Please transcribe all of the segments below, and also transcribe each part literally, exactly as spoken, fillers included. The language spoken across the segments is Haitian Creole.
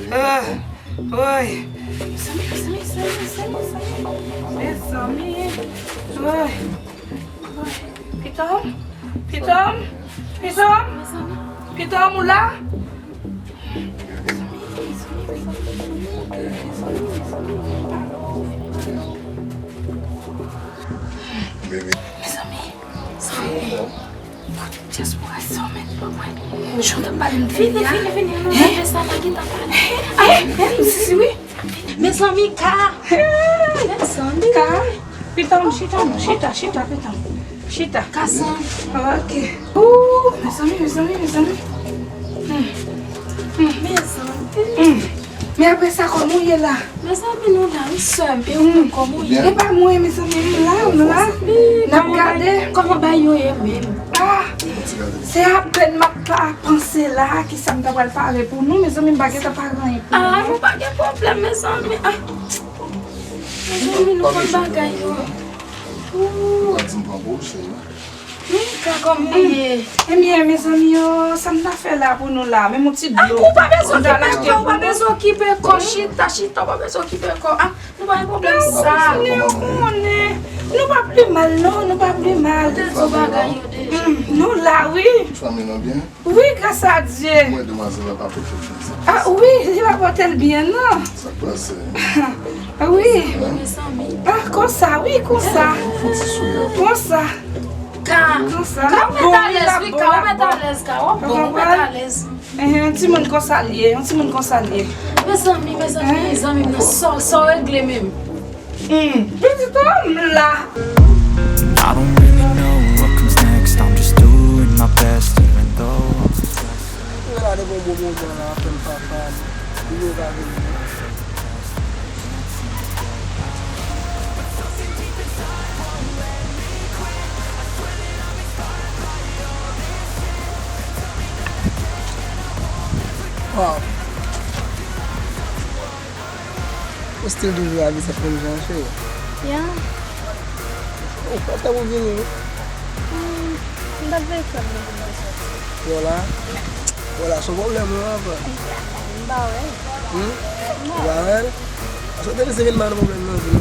cheri. Ah, woy. Mezanmi, mezanmi, mezanmi, mezanmi, mezanmi. Mezanmi. Woy. Woy. Pitom? Pitom? Pitom? Pitom, ou la? Mezanmi, sa e dyaspora sa w mèt pa wè. Jan w t ap pale m deja. Vini, vini, vini, nou rete sa, pa gentan pale. Ay, si, si, wi. Mezanmi, Ka. Mezanmi. Ka. Pitom, chita, non, chita, chita, pitom. Chita. Ka san. Ok. Ooh, mezanmi, mezanmi, mezanmi. Hmm. Hmm. Mezanmi. Hmm. Men apre sa, kòman w ye la? Mezanmi, nou la, wi, sè m. E ou menm, kòman w ye? E pa mwen, mezanmi, m la, m la. N ap gade. Kòman bagay yo ye menm? Ah, se apèn m ap pa panse la, kisa m ta pral pale pou nou, mezanmi, m pa gentan pare anyen pou nou. Ah, nou pa gen pwoblèm, mezanmi. Ah. Mezanmi, nou konn bagay yo. Ooh. Ou pa di m pran pou ou, cheri. Hmm, Ka, kòman w ye? Ebyen, mezanmi yo, sa m ta fè la pou nou la? Menm yon ti dlo. Ah, ou pa bezwen okipe kò, ou pa bezwen okipe kò. Chita, chita, ou pa bezwen okipe kò. Ah, nou pa gen pwoblèm sa. Mezanmi, ou konnen. Nou pa pi mal, non, nou pa pi mal. Ou te di w bagay yo deja. Hmm, nou la, wi. Fanmi nou byen? Wi, gras a Dye. Mwen, demwazèl la pa pote fèy sa. Ah, wi, li pa pote l byen, non. Sa k pase? Wi. Hein? Ah, konsa, wi, konsa. Fon ti souri. Konsa. Ka. Konsa. Ka, ou mete alèz, wi, Ka, ou mete alèz, Ka. W ap bon, ou mete alèz. Yon timoun konsa l ye, yon timoun konsa l ye. Mezanmi, mezanmi, zanmi m nan, sa, sa w regle menm? Hmm. Pitit an m la. I don't really know what comes next. I'm just doing my best, even though I'm successful. Mwen la depi yon bon moman la, apèl papa m, li yo ka vini. Wow. Ou still toujou abiye menm jan, cheri? Yeah. Ou pa t ap vini, wi. Hmm, m t ap veye frè m nan pou mwen soti. Yo la? Yo la, se yon pwoblèm, non, papa? M pa wè. Hmm? Ou pa wè l? Paske w te vin se vin ba nou pwoblèm, non, vin.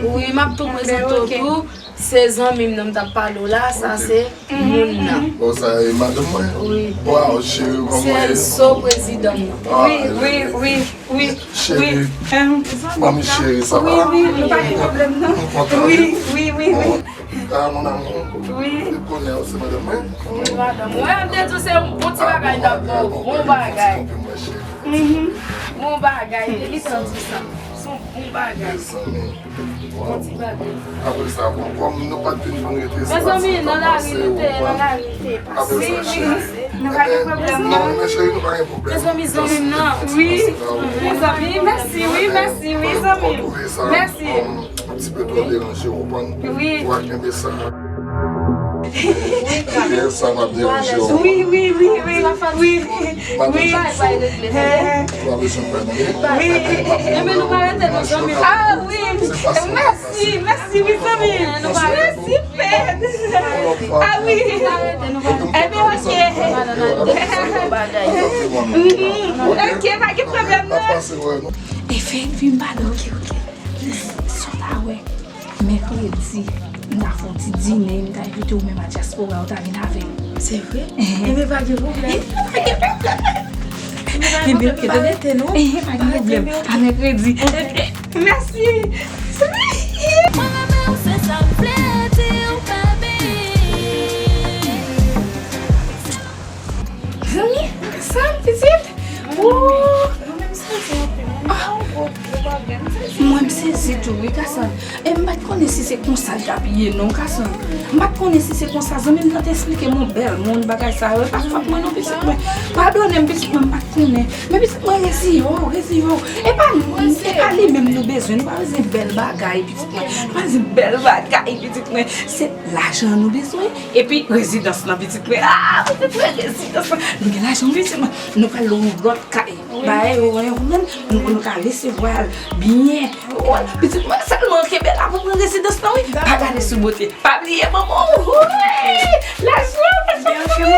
Wi, m ap tou prezante w tou. Se zanmi m nan m t ap pale w la, sa se moun nan. Bon, sa e madanm mwen? Wi. Waw, cheri, kòman w ye? Celso, prezidan m nan. Wi, wi, wi, wi. Cheri, manmi cheri, sa va? Wi, wi, nou pa gen pwoblèm, non. Wi, wi, wi, wi. Ah, mon amour. Wi. Ou konnen ou se madanm mwen? Wi, madanm. Mwen, m te di w se yon bon ti bagay, n ap bon, bon bagay. Bon bagay, depi tan di sa. Se yon bon bagay. Bon ti bagay. Apre sa, bon, kòm nou pa t vin pou n rete, se pase, nou te pase, ou konprann? Apre sa, cheri. Nou pa gen pwoblèm, non, men cheri, nou pa gen pwoblèm. Mezanmi, zanmi m nan. Wi. Mezanmi, mèsi, wi, mèsi, wi, zanmi m. Mèsi. Un petit peu trop dérangé, ou konprann? Wi. Ou a kenbe sa. Wi, sa m ap deranje w. Wi, wi, wi, wi, wi. M ap deranje w. Ou pa bezwen pè non. Wi. Enben nou pa rete non, zanmi. Ah wi. Mèsi, mèsi, wi, zanmi. Mèsi, Fed. Ah wi. Enben, ok. Mhm. Ok, pa gen pwoblèm, non. E Fed, vin pale, ok, ok. Sa w ta wè? Mèkredi, m ta fè yon ti dine, m ta envite w menm a dyaspora, w ta vin avè m. Se vre? Enben, pa gen pwoblèm. Enben, pa gen pwoblèm. Enben, pa gen pwoblèm. Enben, pa gen pwoblèm. A mèkredi. Mèsi. Mwen renmen w, se sa m vle di w, baby. Zanmi, sa pitit? Woo! Mwen menm sezi anpil. Mwen menm sezi tou wi, Kassan. E m pa t konnen si se konsa l t ap ye non, Kassan. M pa t konnen si se konsa. Zanmi m nan te esplike m yon bèl moun bagay sa yo. E pa fòt mwen non, pitit mwen. Padone m, pitit mwen, m pa t konnen. Men pitit mwen, reziye w, reziye w. E pa nou, e pa li menm nou bezwen. Nou pa bezwen bèl bagay, pitit mwen. Nou pa bezwen bèl bagay, pitit mwen. Se lajan an nou bezwen. Epi rezidans lan, pitit mwen. Ah, pitit mwen, rezidans lan. Nou gen lajan, pitit mwen. Nou pral lwe yon lòt kay. Bagay yo, yo, yo, nou, nou ka resevwa l byen. Wi, pitit mwen, sèlman kenbe la pou pran rezidans lan, wi. Pa gade sou bote. Pa bliye, manman. Wi! Lajan, lajan, wi!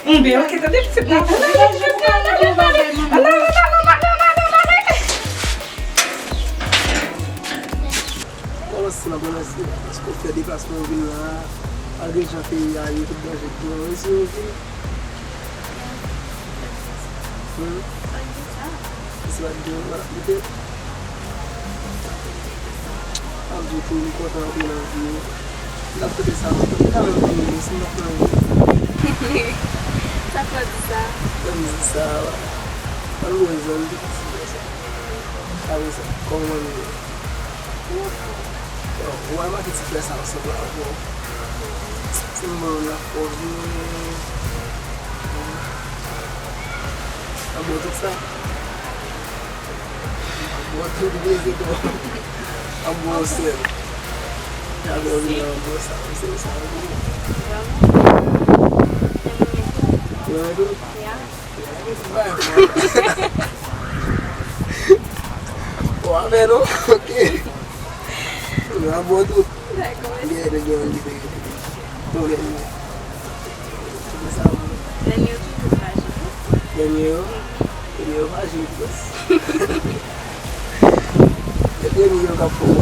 Mwen, ok, tande, pitit mwen. Ala, ala, ala. Balanse nan balanse, paske w fè deplasman w vin la a, malgre jan peyi a ye, tout danje ki gen, w resi w vin. Hmm? Se pa de w ap mete. Ap di w tou, li kontan antre nan vi w. L ap fete sa, li ka menm vini, si l ap nan vi. Sa fè w di sa? Sa m di sa, ann wè zòn piti konsa. Apre sa, kòman nou ye? Bon, ou al make ti flè sa ansanm la ankò. Se mwen la fò vini. An bon tout sa. An bon tout beze tou. An bon sèl. Avè w vini an bon sa, se sa. Ou renmen tout? Bon, avè nou, ok. Nan bon tout. Dakò. Gen, gen yon lide. Ton lènmi. Lènmi yo toujou fraje. Lènmi yo? Lènmi yo fraje, bòs. Lènmi yo k ap fè w.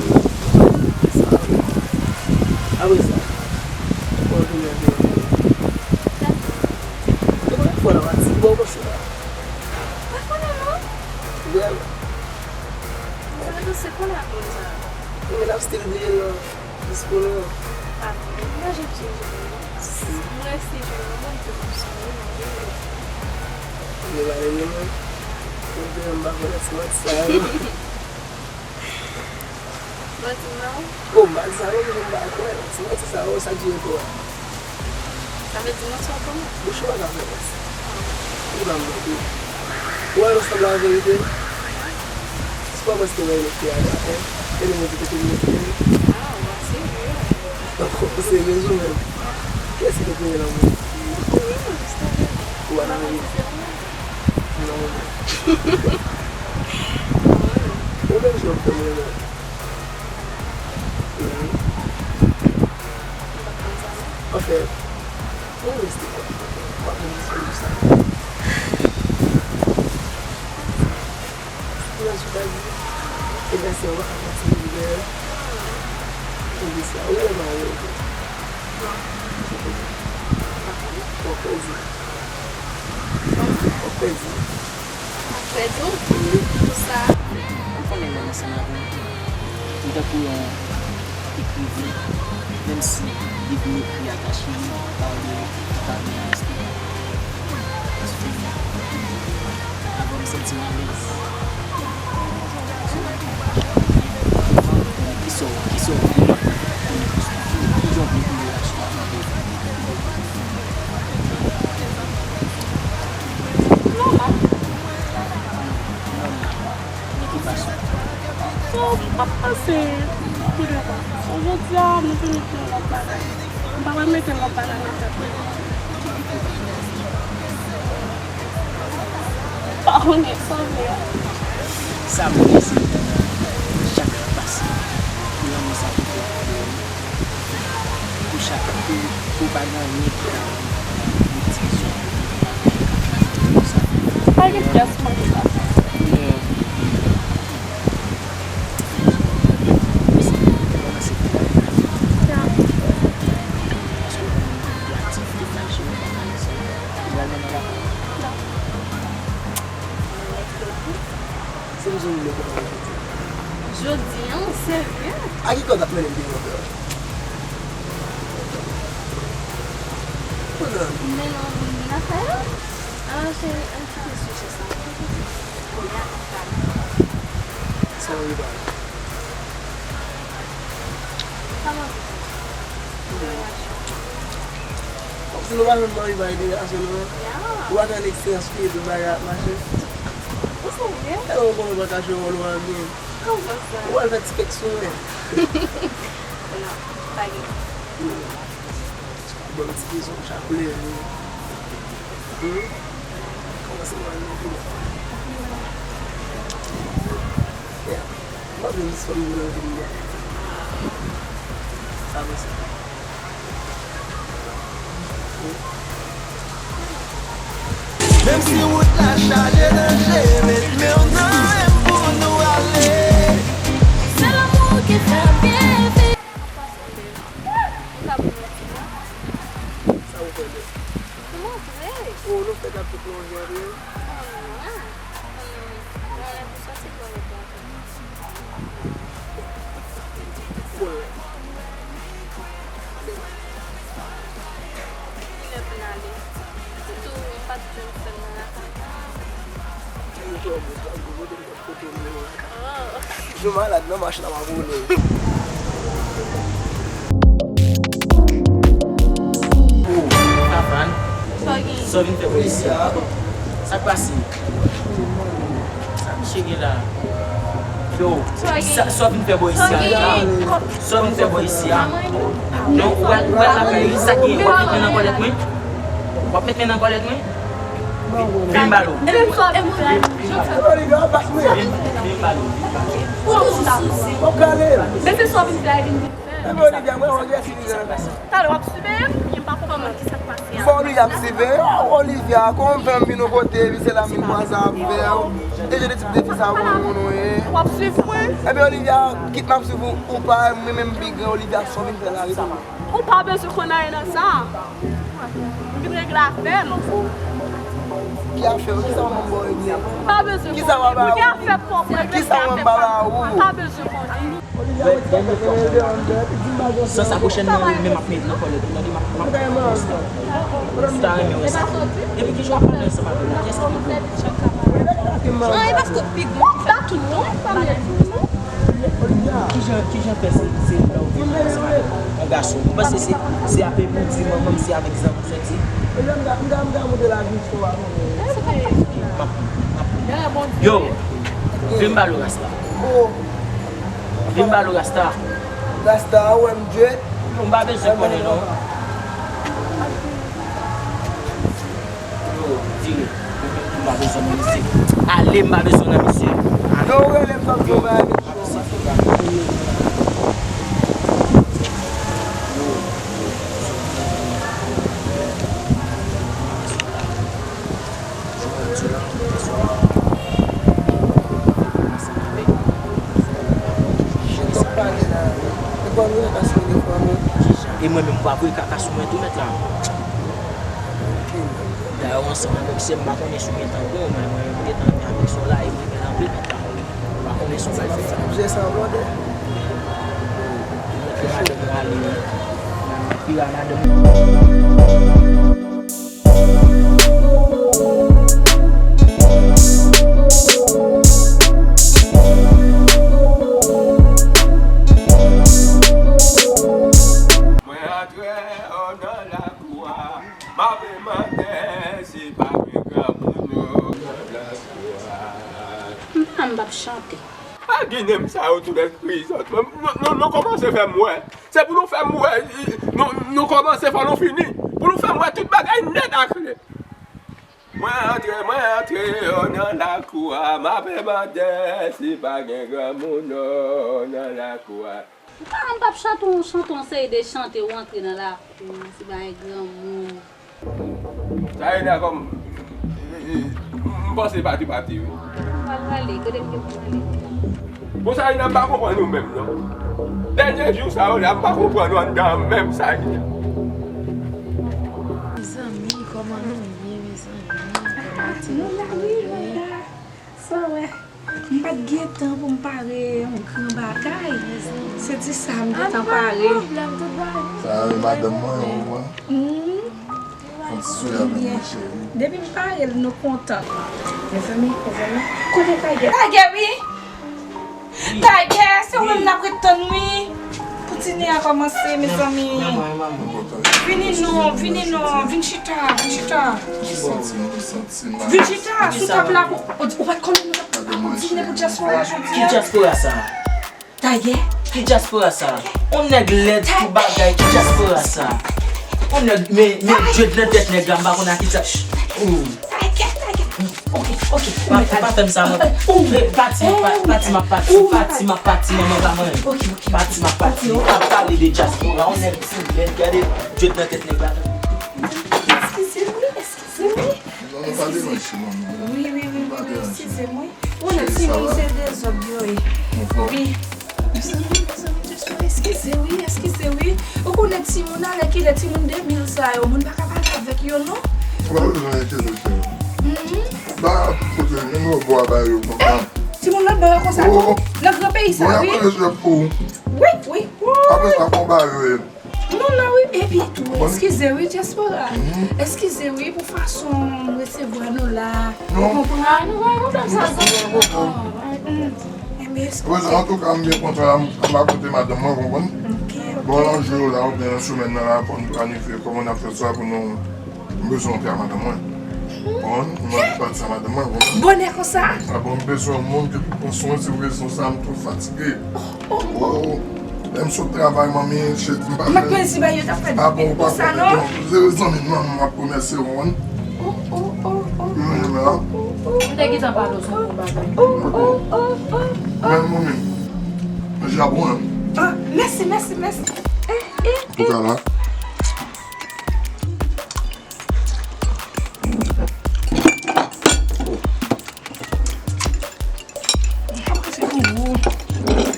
Apre sa, fò w tounen vin. Dakò. Ou konnen fò nan pati bò konsa. Pa konnen non. Vrèman. Sa vle di se konnen ap moun sa. Men l ap still bliye l nan diskou nou. Pa vre. Mwen jen ti jan. Mwen si jan mwen te konn sonje nan de lè. Li pale de mwen. Mwen te menm pa konnen ti manti sa yo. Manti non. Bon, m pa di sa non, men m pa kwè. Ti manti sa yo, sa k di yo tou a? Sa vle di manti w ap ban mwen? Bouch ou pa ka fè manti. Ou pa mande. Ou wè ansanm la an verite? Si w pa panse te wè yon lòt fi a, e, e li mete kote li mete li. Ah, w ap serye. Ou serye ou menm? Kiyès ki te premye nan moun? Ou pa nan verite? Non. Ou menm jan w fè mwen la. Mhm. Anfen, mwen reste kwa. W ap vin disponib sa. Mwen sou tazi. E gras a ou, w ap pati libè. Mwen di sa. Ou genlè marye tou. Ou kwè di. Ou kwè di. Frè di w? Wi. Pou sa. Ou konnen lè m ansanm avè w, m tankou yon ekriven, menm si liv m ekri a kache m, pa w li, m pa vle envesti. Paske avè w m santi m alèz. Kisa w, kisa w vle konnen plis? Ki jan w vle pou yo achte avè w? Nòmal. Nòmal. Men ki fason? Bon, m ap panse tou de bò. Jodi a, nou vini pou yon lòt M pa pral mete non pa la nan tèt mwen. Pa konnen sa vre a. Sa mwen se chak pase pou lanmou sa pou fè pou chak pou, pou pa gen anyen ki ka yon divizyon. Pa gen pyès mwen ki pa fè. Jodi a, ou serye? A ki kòz ap mennen m deyò frè? Kounye a. Men non, nan kay la. Ah, cheri, ann kite sijè sa. Kounye a, n ap pale. Sa w anvi pale? Sa m anvi pale? De relasyon. Kòmsi nou pa menm anvi pale de relasyon nou an. Ya. Ou pa konn eksperyans ki ede bagay ap mache. Ou serye? E ou konnen w pa ka jwe wòl ou a byen. Kòman sa? Ou al fè ti fake sou mwen. Non, pa gen. Bon, ti pizon, chaplè. Hmm? Kòman se mwen menm? Yeah. Mwen vin sou mwen vin la. Sa vle se. Menm si wout la chaje danje, met men w nan men m pou nou ale. Se lanmou ki fè m byen viv. Sa ou fè de? Pou montre. Oh, nou fèk ap tou plonje anpil. Mwen, mwen, mwen, mwen, mwen, mwen, mwen, mwen, Bon. Kilè pou n ale? Sitou m pa t jwenn frè m nan lakay la. Ou twò bon, twò bon, kote m, kote m, lakay. Ah. Jou malad nan machin ap abone. Oh, Afan. Sa w gen? Sa w vin fè bò isi a? Sa k pase? Sa misye gen la? Yo, sa, sa w vin fè bò isi a? Sa w vin fè bò isi a? Non, ou pral, ou pral lakay li, sa k gen? W ap met men nan kòlèt mwen? W ap met men nan kòlèt mwen? Vin, vin m pale w. Vin, vin m pale w. Vin, vin m pale w. Vin m pale w. Talè w ap siveye m, m pa konprann kisa k pase a. Bon, Olivia ap siveye w, Olivia, kòman fè m vin yon kote, epi se la menm mwa sa ap fè w? E jan de tip de fi sa pou moun ou ye? W ap swiv mwen? Ebyen, Olivia, kit m ap swiv ou, ou pa, mwen menm pi gran, Olivia, sa w vin fè la, reponn mwen. Ou pa bezwen konn anyen nan sa. M vin regle afè m. Ki afè w? Kisa w ban m ba w regle? Pa bezwen konn. Kisa w ban m ba w? Ki afè pwòp regle? Kisa w ban m ba w? Pa bezwen konn. San sa pwochènman, li menm ap met nan kòlèt ou, tande, m ap, m ap konsta. Ou ta renmen wè sa? Epi ki jan w ap pale ansanm avè l la? Kiyès ki pi gwo? An, e paske w pi gwo. Ou pa tout non, pa mèt non. Ki jan, ki jan fè se, se lè w vin ansanm avèk yon gason? Ou panse se, se avèk ou di manman m, se avèk zanmi w soti? M ap, m ap, yo, vin m pale w, Rasta. Vin m pale w, Rasta. Rasta, ou wè m dwèt? Yo, m pa bezwen konnen non. Yo, vire. M pa bezwen nan misye. Ale, m pa bezwen nan misye. Non, ou rele m, fòk nou bay misye. E mwen menm, w ap voye kaka sou mwen tou, mèt la. Dayè, w ansanm avè m, se m pa konnen si w gentan bon, men mwen menm, m gentan ansanm avè w la, e m renmen l anpil, mèt la. M pa konnen si w pral fè sa. Mwen mèt lè madanm mwen ale, wi. Pira madanm. Mwen antre anndan lakou a, m ap mande si pa gen granmoun nan lakou a. M pa, m p ap chante. Pa Ginen m sa yo tou nèt krizant. Nou, nou, nou kòmanse fè m wè. Se pou nou fè m wè. Nou, nou kòmanse fò nou fini. Pou nou fè m wè tout bagay nèt aklè. Mwen antre, mwen antre, o, nan lakou a. M ape mande si pa gen granmoun, o, nan lakou a. Ou pa, m p ap chante yon chante, yon seri de chante, ou antre nan lakou, se bagay granmoun. Sa e la kòm, m panse pati pati wi. Ou pral rale, kote m te pou rale? Bon, sa e la, m pa konprann ou menm non. Dènye jou sa yo la, m pa konprann ou anndan menm sa e la. Mezanmi, kòman nou ye, mezanmi? Kòman ti nou la wi, Wanda. Sa w wè? M pa t gen tan pou m pare yon gran bagay. Se di sa m gentan pare. Sa e madanm mwen, ou wè? Yon ti souri avè mwen, cheri. Depi m pare l, nou kontan. Mezanmi, mezanmi. Kote Tiger? Tiger, wi! Tiger, se ou menm n ap ret tann, wi. Pou dine a kòmanse, mezanmi. Vini non, vini non, vin chita, vin chita. Vin chita sou tab la pou, ou, ou pa t konnen nou t ap, ap dine pou dyaspora jodi a? Ki dyaspora sa? Tiger. Ki dyaspora sa? On nèg lèd tou bagay, ki dyaspora sa? On nèg, men, men djed nan tèt nèg la, m pa konn a ki sa. Tiger, Tiger. Ok, ok. Pa, pa fè m sa, non. Pati, pa, pati, m ap pati, pati, manman pa manyen. Pati, m ap pati. Ou ap pale de dyaspora, on nèg ti lèd, gade djed nan tèt nèg la. Eskize m wi, eskize m wi. Non, non, pa deranje, manmi. Wi, wi, wi, wi, eskize m wi. Ou nèg timoun se dezòd yo ye. Wi. Mezanmi, mezanmi, Joshua, eskize wi, eskize wi. Ou konnen timoun alèkile, timoun de mil sa yo, moun pa ka pale avèk yo non. Ou pa bezwen enkyete w, cheri. Ba kote, menm lòt bò a ba yo konsa. Timoun lòt bò yo konsa tou? Nan gran peyi sa wi. Wi, wi. Apre sa, fon ba yo ye. Non, non, wi, epi tou, eskize wi, dyaspora. Eskize wi pou fason m resevwa nou la. Ou konprann? Nou pa gen pwoblèm sa, zanmi. Enben, eskize. Antouka, m byen kontan la, m ap kote madanm mwen, ou konprann? Bon, nan jou yo la, oubyen nan semèn nan la, pou nou planifye kòman n ap fè sa pou nou, m bezwen yon pè a madanm mwen. Bon, m ap pati a madanm mwen, bon. Bonè konsa? A bon, m bezwen yon moun ki pou pran swen, se pou rezon sa, m twò fatige. Oh, oh, oh. Lè m sot travay, manmi, cheri, m pa jwenn. M ap mezi ba yo t ap fè konsa, non? Se zanmi m, manmi, m ap remèsye w, wi. Oh, oh, oh, oh. Mwen menm la. Ou te gentan pale w sou yon bagay. Oh, oh, oh, oh, oh. Men, manmi, manje a bon, hein? Ah, mèsi, mèsi, mèsi. Eh, eh, eh. Pou sa la.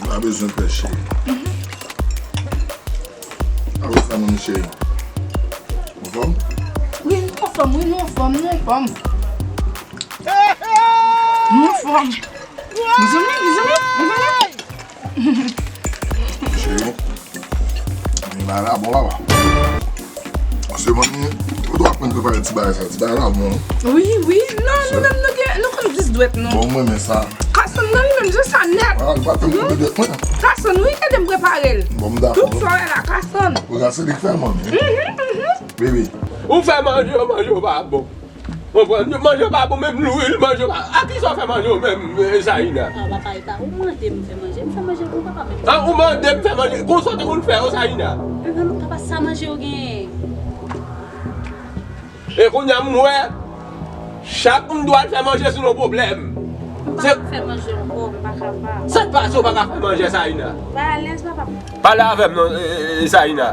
Pa bezwen pè, cheri. Apre sa, manmi cheri. Ou anfòm? Wi, nou anfòm, wi, nou anfòm, nou anfòm. Nou anfòm. Mezanmi, mezanmi, mezanmi. Cheri, men bagay la bon papa. Paske manmi, ou dwe aprann prepare ti bagay sa, ti bagay la bon. Wi, wi, non, nou menm nou gen, nou konn jis dwèt nou. Bon, mwen renmen sa. Carson nan li menm, jan sa nèt. Ah, li pa tann pou dwèt mwen. Carson, wi, ede m prepare l. Bon, m dakò. Tout sa w wè la, Carson. Ou ka se li k fè l, manmi. Mhm, mhm. Bebe. Ou fè manje, manje w pa bon. Konprann? Manje pa bon, menm lwil, manje pa. A kisa w fè manje w menm, eh, Saïna? Ah, papa, e pa ou mande m fè manje, m fè manje pou papa menm. Ah, ou mande m fè manje? Konsa w te konn fè yo, Saïna? Papa, sa manje yo genyen. E kounye a m wè, chak m dwe al fè manje sou nou pwoblèm. M pa ka fè manje ankò, m pa kapab. Sa k pase w pa ka fè manje, Saïna? Pa alèz, papa. Pale avè m non, eh, eh, eh, Saïna.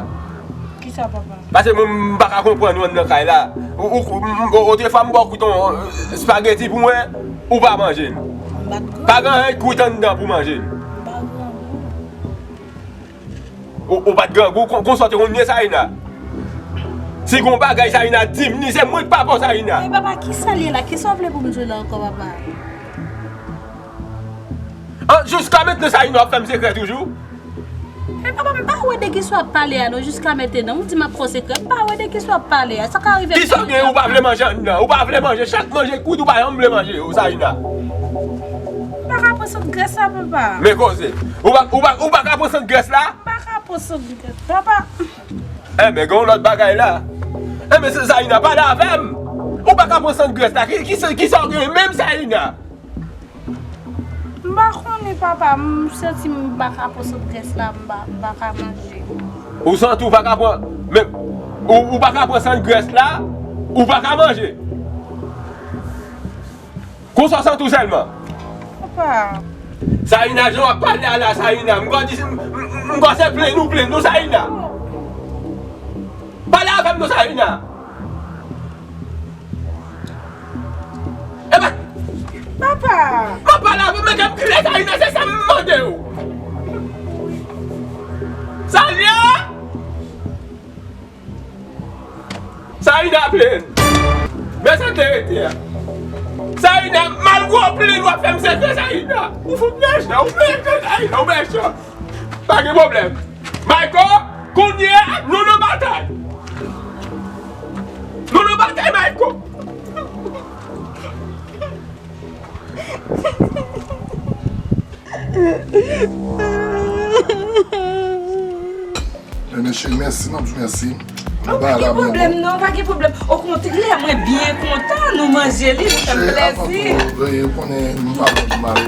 Kisa, papa? Paske mwen, m pa ka konprann ou anndan kay la. Ou, ou, m, m, otrefwa m ba w kwit yon, eh, espageti pou mwen, ou pa manje l. M pa t grangou. Pa gen anyen k kwit anndan pou manje l. M pa grangou. Ou, ou pa t grangou, kon, konsa w te konn ye, Saïna. Si gon bagay, Saïna, di m li, se mwen k papa w, Saïna. Men papa, kisa l ye la? Kisa w vle pou m di w la ankò, papa? An, jiska mentnan, Saïna, w ap fè m sekrè toujou? Men papa, m pa wè de kisa w ap pale a non, jiska mentnan. Ou di m ap fè w sekrè, m pa wè de kisa w ap pale a. Sa ka rive. Kisa w gen, ou pa vle manje anndan, ou pa vle manje, chak manje kwit, ou pa janm vle manje, o Saïna. M pa ka pran sant grès la, papa. Men koze. Ou pa, ou pa, ou pa ka pran sant grès la? M pa ka pran sant grès, papa. Enben, gen yon lòt bagay la. Enben, se Saïna, pale avè m. Ou pa ka pran sant grès la. Ki, ki, kisa w gen menm, Saïna? M pa Pa konnen papa, m santi m pa ka pran sant grès la, m pa, m pa ka manje. Ou santi w pa ka pran, men, ou, ou pa ka pran sant grès la, ou pa ka manje. Konsa w santi w sèlman. Papa. Saïna, jan w ap pale a la, Saïna, m kwè di, m, m, m kwè se plenn ou plenn nou, Saïna. Pale avè m non, Saïna. Epa. Papa. Papa la, mwen menm kè m kriye, Saïna, se sa m mande w. Saïna! Saïna plenn. Men sa te rete a. Saïna, malgre w plenn, w ap fè m sèke, Saïna. Ou fout mechan, ou mechan, Saïna, ou mechan. Pa gen pwoblèm. Mayko, kounye a, nou nan batay. Nou nan batay, Mayko. Men mesye, mèsi, m ap di mèsi. Oh, pa gen pwoblèm non, pa gen pwoblèm. Okontrè, mwen byen kontan nou manje li, nou fè m plèzi. Mesye, avan tou, ou konnen m pa bon pou m ale.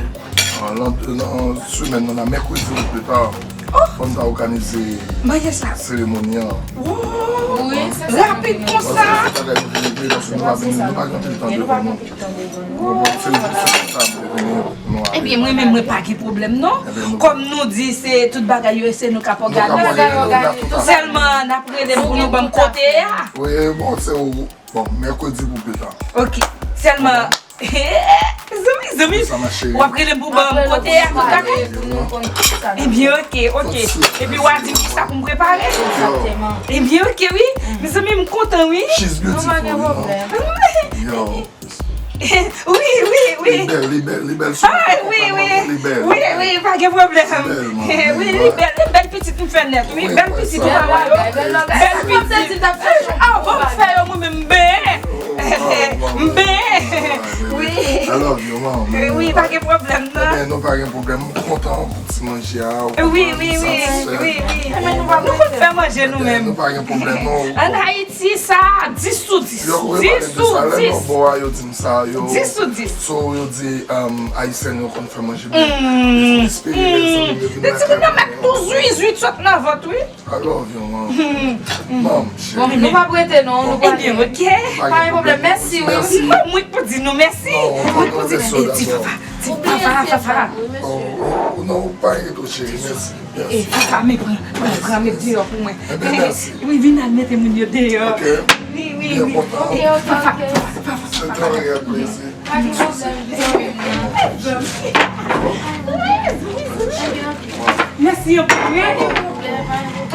Nan, nan semèn nan, nan mèkredi ou pita, fò n ta òganize seremoni an. Rapid konsa. Paske se bagay nou vin regle, paske nou pa vin, nou pa gen anpil tan devan nou. Ou konprann? Se jis sa m te vini, nou ale. Ebyen, mwen menm, mwen pa gen pwoblèm non. Kòm nou di, se tout bagay yo, se nou k ap òganize yo. Sèlman, n ap rele m pou nou ban m kote a. Wi, bon, se ou. Bon, mèkredi pou pita. Ok. Sèlman, zanmi, zanmi, w ap rele m pou ban m kote a, tout bagay? Ebyen, ok, ok. Epi w a di m kisa pou m prepare? Ebyen, ok, wi. Mezanmi, m kontan, wi. She's beautiful, you know. Yo. Wi, wi, wi. Li bèl, li bèl, li bèl. Ah, wi, wi. Li bèl. Wi, wi, pa gen pwoblèm. Wi, li bèl, li bèl pitit m fè nèt. Wi, bèl pitit m fè nèt. Bèl pitit. Ah, bon, m fè yo mwen menm, m benyen. M benyen. Wi. I love you, mom. Wi, pa gen pwoblèm, non. Ebyen, nou pa gen pwoblèm. M kontan pou ti manje a. Wi, wi, wi. Wi, wi. Nou konn fè manje nou menm. Nou pa gen pwoblèm, non. An Ayiti, sa, dis sou dis. Dis sou dis. Yo, wi, pa gen de sa. Lè nou bò a, yo di m sa, yo. Dis sou dis. So, yo di, um, Ayisyen, yo konn fè manje byen. Yo fin espere, zanmi m, yo vin lakay mwen. Ti moun nan met douz wi, wi, sot nan vant, wi. I love you, mom. Mom, cheri. Bon, nou p ap rete, non, nou prale. Ebyen, ok. Pa gen pwoblèm, mèsi, wi. Mèsi. Mwen, mwen k pou di nou mèsi. Non, mwen k pou di, e, di papa, di papa, papa. Oh, oh, non, pa gen to, cheri, mèsi. E, papa, men pran, pran, pran, met deyò pou mwen. Ebyen, mèsi. Wi, vin al mete moun yo deyò. Ok. Wi, wi, wi. Byen kontan. Ok, ok, ok. Papa, papa, papa. Se trè plezi. Mèsi anpil, wi.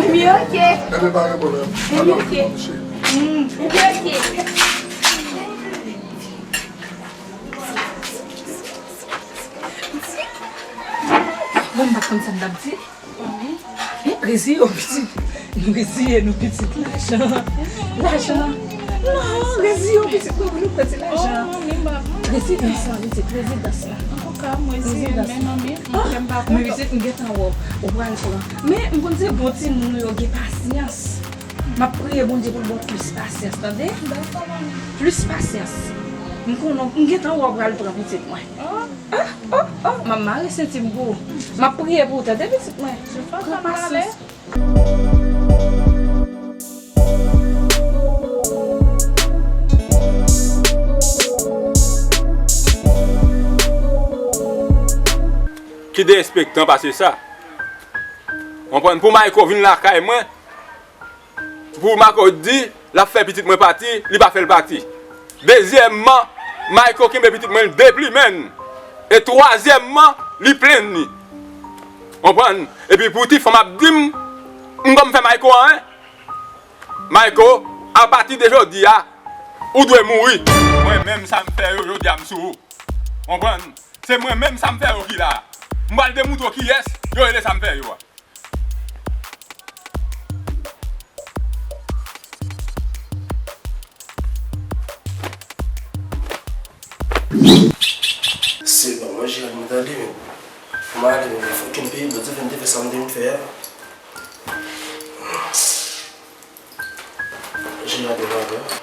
Ebyen, ok. Ebyen, pa gen pwoblèm. Ebyen, ok. Mm, ebyen, ok. Bon, m pa konn sa m t ap di. E, reziye w, pitit. Nou reziye nou, pitit. Lajan. Lajan. Non, reziye w, pitit. Nou, nou pran ti lajan. Rezidans lan, pitit. Rezidans lan. Antouka, m reziye m, men manmi, m pa kontan. Men pitit, m gentan wè w. Ou pral pran. Men, m konn se bon timoun ou ye, gen pasyans. M ap priye Bondye pou l ba w plis pasyans, tande? Plis pasyans. M konnen, m gentan wè w pral pran pitit mwen. Ah, oh, oh, m ap mare senti m pou ou. M ap priye pou ou, tande, pitit mwen. Pran pasyans. Ki derespektan pase sa? Konprann, pou Mayko vin lakay mwen, pou Mayko di l ap fè pitit mwen pati, li pa fè l pati. Dezyèmman, Mayko kenbe pitit mwen, l deplimen l. E twazyèmman, li plenn li. Konprann? Epi pou ti fanm ap di m, m konn fè Mayko anyen. Mayko, apati de jodi a, ou dwe mouri. Mwen menm sa m fè yo, jodi a m sou ou. Konprann? Se mwen menm sa m fè yo ki la. M pral demoutre w kiyès yo rele sa m fè yo a. Se pa manje a mwen tande, men. Mwen ale, men fòk m peye, Bondye fè m te fè sa m te vin fè a. Jina de Maga.